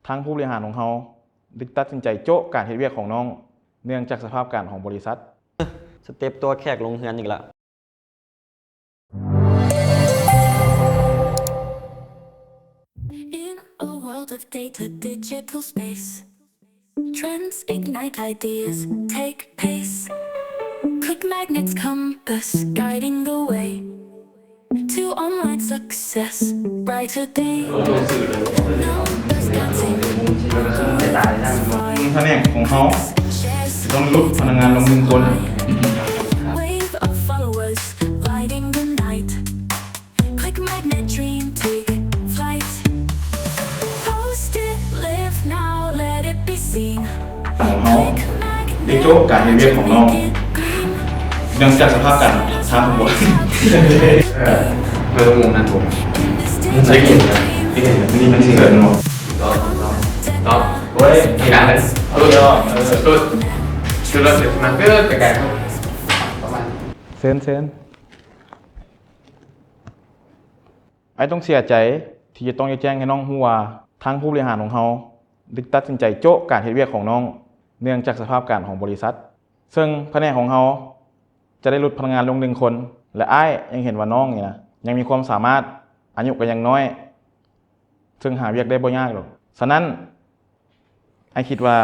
ທາງຜູ້ບໍລິຫານຂອງເຮົາໄດ້ຕັດສິນໃຈໂຈະການເຮັດວຽກຂອງນ້ອງ ເນື່ອງຈາກສະພາບການຂອງບໍລິສັດ. ສະເຕັບຕົວແຂກລົງເຮືອນອີກລະ. In a world of data, digital space, trends ignite, ideas take pace. Click Magnet's compass, guiding the way to online success, brighter day. Numbers counting, ພະແນກຂອງເຮົາຈະຕ້ອງຫຼຸດພະນັກງານລົງໜຶ່ງຄົນ. Wave of followers, lighting the night. Click Magnet, dream, take flight. Post it, live now, let it be seen. ຂອງເຮົາໄດ້ໂຈະການເຮັດວຽກຂອງນ້ອງ ເນື່ອງຈາກສະພາບການທາງຂອງບໍ່ ເອີ ເອີ ວົງນັ້ນ ໄດ້ຍິນ ໄດ້ຍິນ ໄດ້ຍິນ ມີມັນຊິເກີດເນາະ. ຕອບ ໂອ້ຍ ອີກອັນໜຶ່ງ ສຸດ ສຸດ ສຸດ ເລີຍ ເຊີນ ເຊີນ. ອ້າຍຕ້ອງເສຍໃຈທີ່ຈະຕ້ອງໄດ້ແຈ້ງໃຫ້ນ້ອງຮູ້ວ່າ ທາງຜູ້ບໍລິຫານຂອງເຮົາໄດ້ຕັດສິນໃຈໂຈະການເຮັດວຽກຂອງນ້ອງ ເນື່ອງຈາກສະພາບການຂອງບໍລິສັດ ເຊິ່ງພະແນກຂອງເຮົາຈະໄດ້ຫຼຸດພະນັກງານລົງໜຶ່ງຄົນ ແລະ ອ້າຍຍັງເຫັນວ່ານ້ອງນີ້ນະ ຍັງມີຄວາມສາມາດ, ອາຍຸກໍຍັງນ້ອຍ, ເຊິ່ງຫາວຽກໄດ້ບໍ່ຍາກດອກ. ສະນັ້ນ ອ້າຍຄິດວ່າ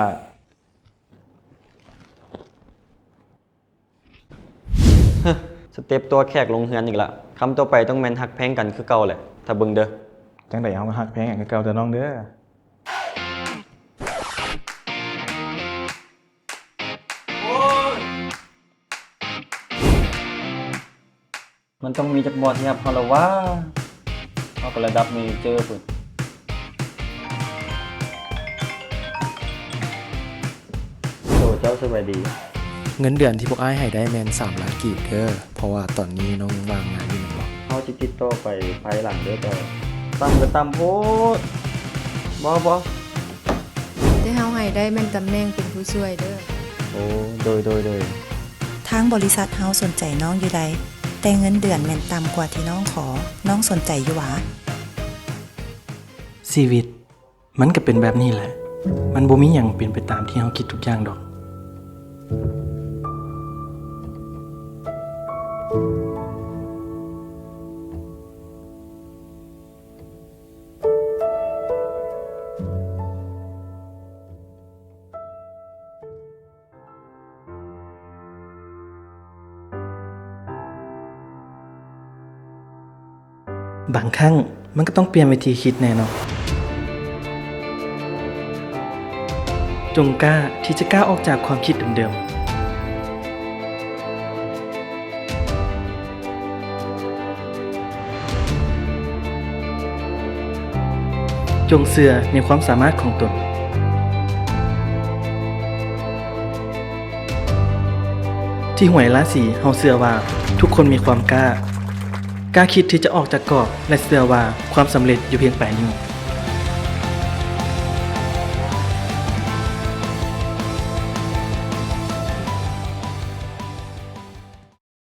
ຮະ ສະເຕັບຕົວແຂກລົງເຮືອນອີກລະ. ຄຳຕໍ່ໄປຕ້ອງແມ່ນຮັກແພງກັນຄືເກົ່າແຫຼະ ຖ້າເບິ່ງເດີ້. ຈັ່ງໃດເຮົາກໍຮັກແພງກັນຄືເກົ່າເດີ້ນ້ອງເດີ້. ມັນຕ້ອງມີຈັກບ່ອນທີ່ຮັບເຮົາລະຫວາ? ເຮົາກໍລະດັບເມເຈີພຸ້ນ. ໂອ້ ເຈົ້າສະບາຍດີ. ເງິນເດືອນທີ່ພວກອ້າຍໃຫ້ໄດ້ແມ່ນສາມລ້ານກີບເດີ້ ເພາະວ່າຕອນນີ້ນ້ອງວ່າງງານຢູ່ແມ່ນບໍ່? ເຮົາຊິຕິດຕໍ່ໄປພາຍຫຼັງເດີ້ເຈົ້າ. ຕ່ຳກໍຕ່ຳໂພດ. ບໍ່ ບໍ່. ແຕ່ເຮົາໃຫ້ໄດ້ແມ່ນຕຳແໜ່ງເປັນຜູ້ຊ່ວຍເດີ້. ໂອ້ ໂດຍ ໂດຍ ໂດຍ. ທາງບໍລິສັດເຮົາສົນໃຈນ້ອງຢູ່ໃດ໋ ແຕ່ເງິນເດືອນແມ່ນຕ່ຳກວ່າທີ່ນ້ອງຂໍ. ນ້ອງສົນໃຈຢູ່ຫວາ? ຊີວິດມັນກໍເປັນແບບນີ້ແຫຼະ. ມັນບໍ່ມີຫຍັງເປັນໄປຕາມທີ່ເຮົາຄິດທຸກຢ່າງດອກ. ບາງຄັ້ງມັນກໍຕ້ອງປ່ຽນວິທີຄິດແດ່ເນາະ. ຈົ່ງກ້າທີ່ຈະກ້າວອອກຈາກຄວາມຄິດເດີມໆ. ຈົ່ງເຊື່ອໃນຄວາມສາມາດຂອງຕົນ. ທີ່ຫ້ວຍລາສີ ເຮົາເຊື່ອວ່າທຸກຄົນມີຄວາມກ້າ, ກ້າຄິດທີ່ຈະອອກຈາກກອບ ແລະ ເຊື່ອວ່າຄວາມສຳເລັດຢູ່ພຽງປາຍນິ້ວ.